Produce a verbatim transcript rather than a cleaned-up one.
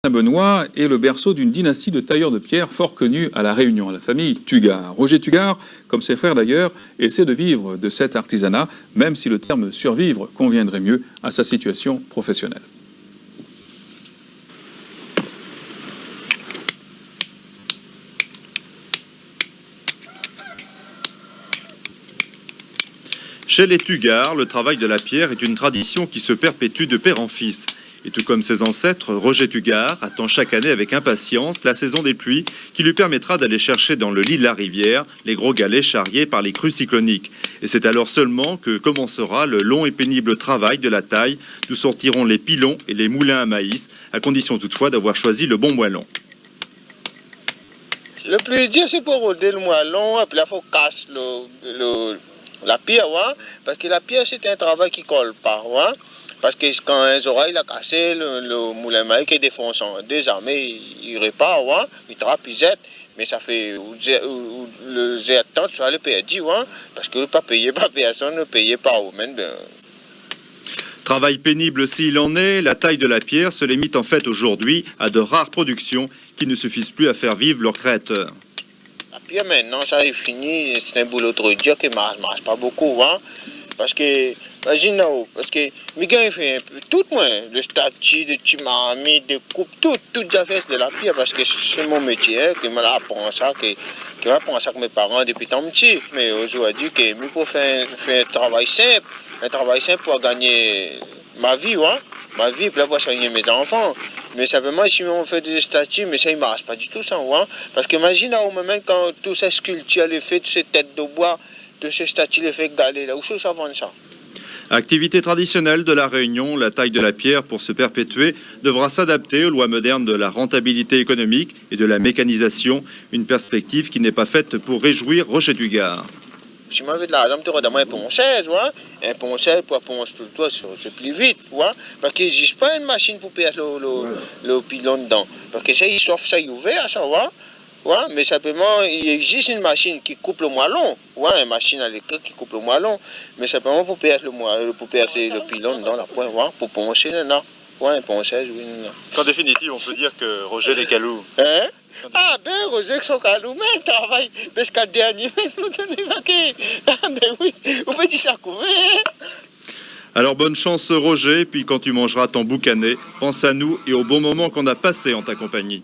Saint-Benoît est le berceau d'une dynastie de tailleurs de pierre fort connue à La Réunion, la famille Tugard. Roger Tugard, comme ses frères d'ailleurs, essaie de vivre de cet artisanat, même si le terme survivre conviendrait mieux à sa situation professionnelle. Chez les Tugard, le travail de la pierre est une tradition qui se perpétue de père en fils. Et tout comme ses ancêtres, Roger Tugard attend chaque année avec impatience la saison des pluies qui lui permettra d'aller chercher dans le lit de la rivière les gros galets charriés par les crues cycloniques. Et c'est alors seulement que commencera le long et pénible travail de la taille, d'où sortiront les pilons et les moulins à maïs, à condition toutefois d'avoir choisi le bon moellon. Le pli dir, sé pou rod lo moellon, épi la, fo kas lo, lo, la pièr, wa. Parske la pièr, sé in travay ki kol pa, wa. Parske kan in zorèy la kasé, lo, lo moulin maïs lé défonsan. Dézarmé, i, i répar, wa. I trap, i zèt. Mé sa fé, ou zè-, ou, ou, lo zèt tan, sa lé pèrdi, wa. Parske ou pa péyé pa pèrsone, ou péyé pa ou mèm, bin. Travail pénible s'il en est, la taille de la pierre se limite en fait aujourd'hui à de rares productions qui ne suffisent plus à faire vivre leurs créateurs. La pièr, mintnan, sa lé fini, sé in boulo tro dir, ki marsh, marsh pa bokou, in. Parske, imazine aou, parske mi gingn fé in pé tout, moin, de stati, de ti marmit, de koup, tout, tout zafèr de la pièr, parske sé mon métié, in, ke moin la aprann sa, ke, ke moin la aprann sa èk mé paran dopi tan pti. Mé zordi, ke mi pou fé, fé in travay sinp, in travay sinp pou gingn ma vi, wa. Ma vi, pou la, pou soign mé zanfan. Mé sinploman, si mi fé dé stati, mé sa i marsh pa ditou, sa, wa. Parske imazine aou mèm, kan tout sé skiltir lé fé, tout sé tèt de boi, tout sé stati lé fé, galé la, ousa sa vann sa ? Activité traditionnelle de La Réunion, la taille de la pierre, pour se perpétuer, devra s'adapter aux lois modernes de la rentabilité économique et de la mécanisation, une perspective qui n'est pas faite pour réjouir Roger Tugard. Si moin navé de larzan, mi té rod amoin in ponsèz, wa. In ponsèz pou pons tout, wa, sé, sé pli vit, wa. Parske i égzis pa in mashine pou pèrs lo, lo, lo pilon dedan. Parske sa, i sof, sa, i ouvèr, sa, wa. Wa, mé sinploman, i égzis in mashine ki koup lo moellon. Wa, in mashine éléktrik ki koup lo moellon. Mé sinploman pou pèrs lo moe-, pou pèrs lo pilon dedan, la poin, wa, pou ponsé, nana. Wa, in ponsèz, wi, nana. En définitive, on peut dire que Roger lé kalou. In ? A bin, Roger èk son kalou, mé travay ziska dernié, mé nou tourn pa ké. A bin wi, ou pé dir sa koman, in ? Alors bonne chance, Roger, puis quand tu mangeras ton boucané, pense à nous et aux bons moments qu'on a passés en ta compagnie.